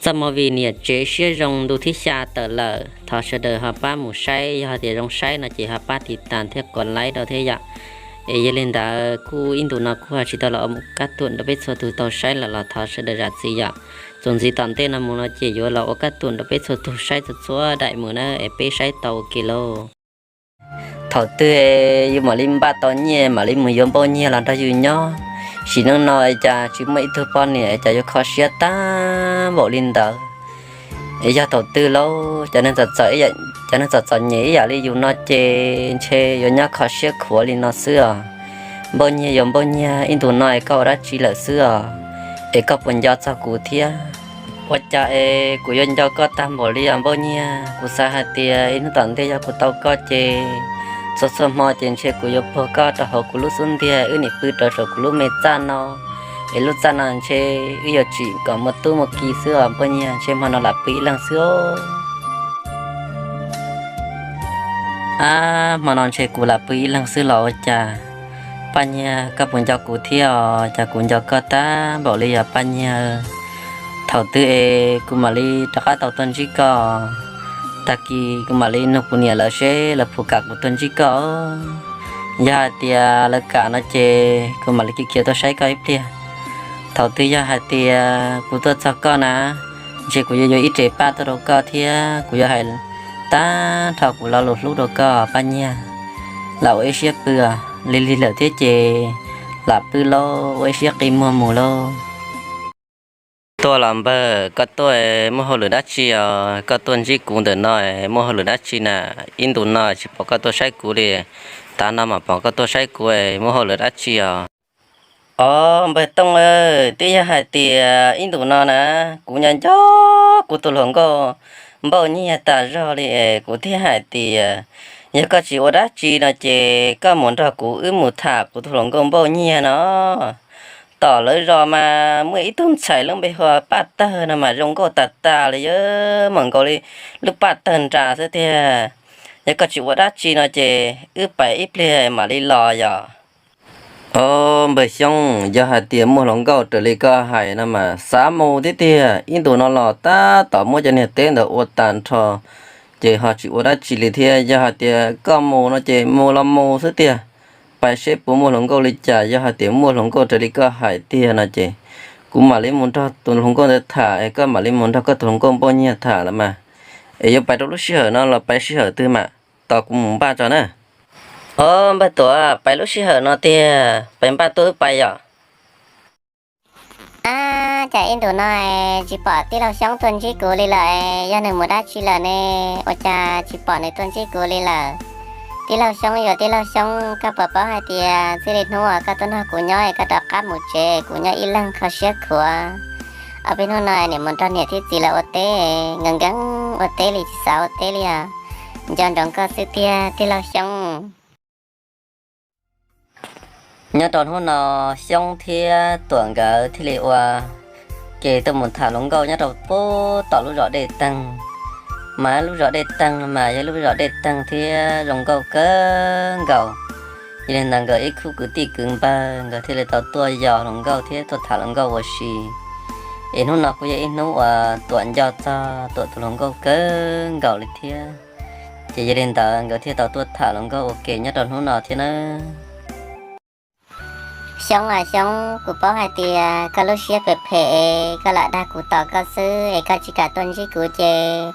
Txoj movie Niam Tsev Siab Zoo ntu thib xya tawm lawm, thov sawv daws ho pab mus saib, yog tias zoo saib no ces ho pab tiv tas thiab kov like rau thiab yom. Es yog li ntawd kuj ib ntus no kuj ho tsis tau los ua kab tuam rau peb txhua tus tau saib lawm los thov sawv daws zam txim yom. Txuas ntxiv tom ntej no mus no ces yuav los ua kab tuam rau peb txhua tus saib txhua txhua daim mus na, es peb saib tau ua ke lauj. Thaum twg yus mam li npaj tau nyiaj mam li mus yuav npauj nyiag los nrog yus nyob. Sim neej no es cas tsis muaj ib tug poj niam es cas yuav kho siab tag npaum li ntawd. Es yog thaum twg lauj, cov neeg txom txom nyem ib yam li yus no ces ntshe yuav nyob kho siab khuav li no xwb os. Npauj nyiag yuav npauj nyiag, ib ntus no es koj ua dab tsi lawm xwb os? Es koj puas nco txog kuv thiab? Ua cas es kuv yuav nco koj tag npaum li os npauj nyiag? Kuv xav hais tias ib hnub tom ntej yog kuv tau koj ces txhua txhua hmo ces ntshe kuv yuav puag koj rau hauv kuv lub xub ntiag, wb nim pw rau saum kuv lub me txaj no. Es lub txaj no ntshe wb yuav tsim kom muaj tub muaj ki xwb os npauj nyiag, ntshe hmo no lam pw ib leeg xwb. Ab, hmo no ntshe kuv lam pw ib leeg xwb los ua cas? Paj Nyiag, koj puas nco kuv thiab os? Cas kuv nco koj tag npaum li os Paj Nyiag. Thaum twg es kuv mam li rov qab tau tuaj ntsib koj? Tag kis kuv mam li nug kuv niam lawv seb lawv puas kam kuv tuaj ntsib koj. Yog hais tias lawv kam no ces kuv mam li khiav khiav tuaj saib koj ib pliag. Thaum twg yog hais tias kuv tuaj txog koj na, ntshe kuv yuav yuav ib re paj tuaj rau koj thiab kuv yuav hais tag nrho kuv lo lus hlub rau koj Paj Nyiag. Lam ua ib siab pw os, lig lig lawm thiab ces lam pw lauj, ua ib siab qi muag mus lauj. Tuaj los npawg, koj tuaj muaj hauj lwm dab tsi os? Koj tuaj ntsib kuv ntawm no muaj hauj lwm dab tsi na? Ib ntus no tsis pom koj tuaj saib kuv li, tav no mas pom koj tuaj saib kuv, muaj hauj lwm dab tsi os? Os npawg Tooj, twb yog hais tias ib ntus no na, kuv nco nco kuv tus hluas nkauj npauj nyiag tas zog li es kuv thiaj hais tias yog koj tsis ua dab tsi no ces koj mus nrog kuv wb mus tham kuv tus hluas nkauj npauj nyiag no. Tom lawv zos mas muaj ib tug ntxhais lub npe hu ua Paj Tawg no mas zoo nkauj tas tas li, yog mas nkaus li lub paj tawg nras xwb tiag. Yog koj tsis ua dab tsi no ces wb pais ib pliag mam li los yom. Os npawg Xyoob, yog hais tias muaj hluas nkauj raws li koj hais no mas xav mus thiab tiag. Ib ntus no los tab tom muab cov niag teb ntawd ua tag nrho, ces ho tsis ua dab tsi li thiab. Yog hais tias koj mus no ces mus los mus xwb tiag, pais seb puas muaj hluas nkauj li cas. Yog hais tias muaj hluas nkauj raws li koj hais tiag no ces kuv mam li mus nrog tus hluas nkauj ntawd tham, es koj mam li mus nrog koj tus hluas nkauj npauj nyiag tham lawm mas. Es yuav pais rau lub sij hawm no los pais sij hawm twg mam tos kuv mus npaj tso na. Os npawg Tuam, pais lub sij hawm no tiag, pais npaj tuaj wb pais yom. Ab, cas ib ntus no tsis pom tij laug Xyoob tuaj ntsib kuv li lawm, yog nws mus dab tsi lawm ne? Ua cas tsis pom nws tuaj ntsib kuv li lawm? Tij laug Xyoob, yuav tij laug Xyoob, koj puas paub hais tias txij li hnub uas koj tuaj nrog kuv nyob es koj rov qab mus tsev, kuv nyob ib leeg kho siab khuav. Ob peb hnub no nim mus nrog niam thiab txiv lawv ua teb, nkees nkees ua teb li tsis xav ua teb li os. Nco ntsoov koj xwb tiag tij laug Xyoob. Nyob rau hnub no Xyoob thiab Tuam nkawd thiaj li ua ke tuaj mus tham hluas nkauj nyob rau pem tom lub zos Dej Teeg. Mas lub zos Dej Teeg mas yog lub zos dej teeg thiab zoo nkauj kawg nkaus. Yog li ntawd nkawd ib khub kwv tij kwv npawg nkawd thiaj li tau tuaj yos hluas nkauj thiab tuaj tham hluas nkauj ua si. Es hnub no kuj yog ib hnub uas Tuam nco txog Tuam tus hluas nkauj kawg nkaus li thiab. Ces yog li ntawd nkawd thiaj tau tuaj tham hluas nkauj ua ke nyob rau hnub no thiab nawb. Xyoob aw Xyoob, kuv paub hais tias koj lub siab phem phem, koj lam dag kuv tos koj xwb es koj tsis kam tuaj ntsib kuv ces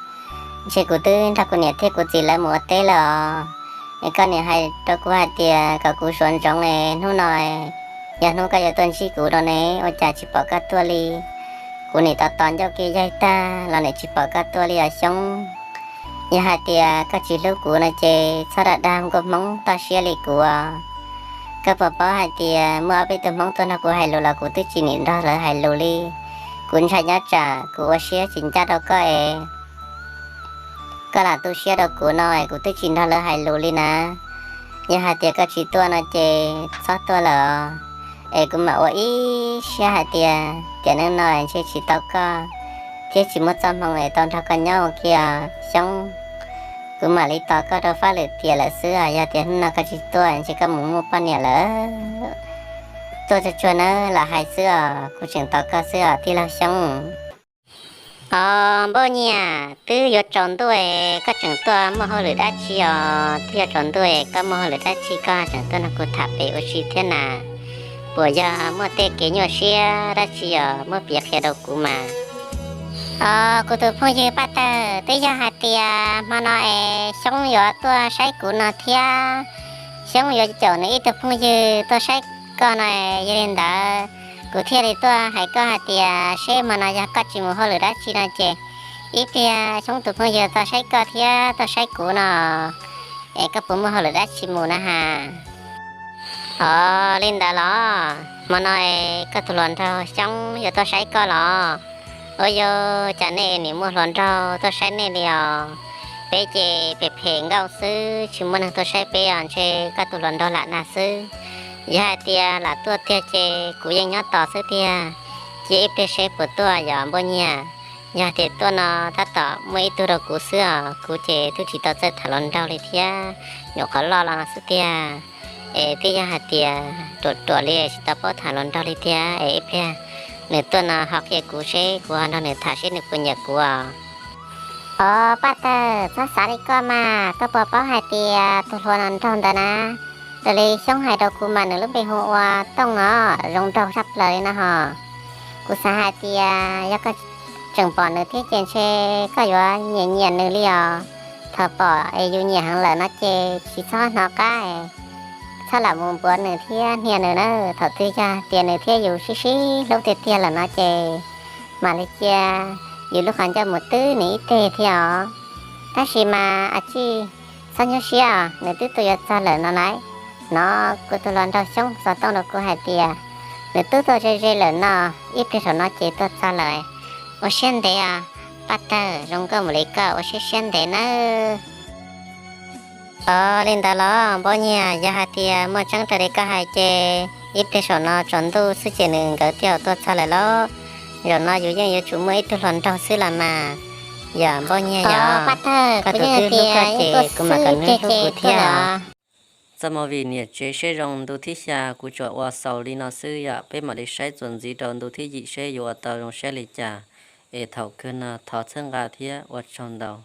ntshe kuv twb nrog kuv niam thiab kuv txiv lawv mus ua teb lawm os. Es koj niam hais rau kuv hais tias kom kuv suav ntsoov es hnub no yog hnub koj yuav tuaj ntsib kuv no ne, ua cas tsis pom koj tuaj li? Kuv nim tos tos ncauj kev yaig tag los nim tsis pom koj tuaj li os Xyoob. Yog hais tias koj tsis hlub kuv no ces txhob dag dag nkauj Hmoob toj siab li kuv os. Koj puas paub hais tias muaj ob peb tug Hmoob tuaj nrog kuv hais lus los kuv twb tsis nim nrog lawv hais lus li. Kuv ntshai nyob tsam kuv ua siab tsis ncaj rau koj es koj lam tu siab rau kuv no es kuv twb tsis nrog lawv hais lus li na. Yog hais tias koj tsis tuaj no ces txhob tuaj lawm os. Es kuv mam ua ib siab hais tias tiam neej no ntshe tsis tau koj thiab tsis muaj txoj hmoo es tau nrog koj nyob ua ke os Xyoob. Kuv mam li tos koj rau fab lwm tiam lawm xwb os. Yog tias hnub no koj tsis tuaj ntshe koj mus muaj poj niam lawm. Tuaj tsuag tsuag nawb, lam hais xwb os, kuv tseem tos koj xwb os tij laug Xyoob. Os npauj nyiaj, twb yuav tsaus ntuj es koj tseem tuaj muaj hauj lwm dab tsi os? Twb yuav tsaus ntuj es koj muaj hauj lwm dab tsi koj tseem tuaj nrog kuv tham pem ua si thiab na? Puas yog muaj tej kev nyuaj siab dab tsi os, muab piav qhia rau kuv mas. Os kuv tus phooj ywg Paj Tawg, twb yog hais tias hmo no es Xyoob yuav tuaj saib kuv no thiab, Xyoob yuav caum nws ib tug phooj ywg tuaj saib koj no, yog li ntawd kuv thiaj li tuaj hais koj hais tias seb hmo no yog koj tsis mus hauj lwm dab tsi no ces ib pliag Xyoob tus phooj ywg tuaj saib koj thiab tuaj saib kuv no, es koj puas muaj hauj lwm dab tsi mus na has? Os li ntawd los, hmo no es koj tus hluas nraug Xyoob yuav tuaj saib koj los? Ua yog cas nej nim muaj hluas nraug tuaj saib nej li os? Peb ces phem phem nkauj xwb, tsis muaj neeg tuaj saib peb os, ntshe koj tus hluas nraug lam nag xwb. Yog hais tias lam tuaj tiag ces kuv yeej nyob tos xwb tiag, cia ib pliag seb puas tuaj yom npauj nyiaj. Yog tias tuaj no tab tom muaj ib tug rau kuv xwb os, kuv ces twb tsis tau txawj tham hluas nraug li thiab, nyuam qhuav loj los no xwb tiag. Es twb yog hais tias ruam ruam li tsis tau paub tham hluas nraug li thiab, es ib pliag nws tuaj no ho qhia kuv seb kuv ho nrog nws tham seb nws puas nyiam kuv os. Os Paj Tawg, txhob xav li koj mas, koj puas paub hais tias tus hluas nraug ntawd na, raws li Xyoob hais rau kuv mas nws lub npe hu ua Tooj no, zoo nraug tshaj plaws li no hos. Kuv xav hais tias yog koj tseem pom nws thiab ces ntshe koj yuav nyiam nyiam nws li os. Thaum pom es yus nyiam heev lawm no ces tsis txhob hnov qab, txhob lam mus npuav nws thiab hnia nws na. Thaum twg yog tias nws thiab yus sib sib hlub tiag tiag lawm no ces mam li cia yus lub qhov ncauj mus twb nws ib teg thiab os. Tab sis mas a tsij txhob nyuaj siab os, nws twb tuaj yuav txog lawm no lauj. No kuv tus hluas nraug Xyoob xov tooj rau kuv hais tias nws twb tuaj ze ze lawm no, ib pliag saum no ces tuaj txog lawm. Ua siab ntev os Paj Tawg, zoo nkauj mus li koj ua siab siab ntev nawb. Os li ntawd los npauj nyiaj, yog hais tias muaj tseeb raws li koj hais ces ib pliag saum no tsaus ntuj xwb ces nws nkawd thiaj tuaj txog lawm lauj. Zaum no yus yeej yuav tsum muaj ib tug hluas nraug xwb los mas. Yog npauj nyiaj yog, koj tus twb hlub koj ces kuv mam kom nws hlub kuv thiab. Txoj movie Niam Tsev Siab Zoo ntu thib xya kuv tsuas ua xaus li no xwb yom, peb mam li saib txuas ntxiv rau ntu thib yim seb yuav ua tau zoo saib li cas. Es thaum kawg no thov txhawb nqa thiab ua tsaug ntau.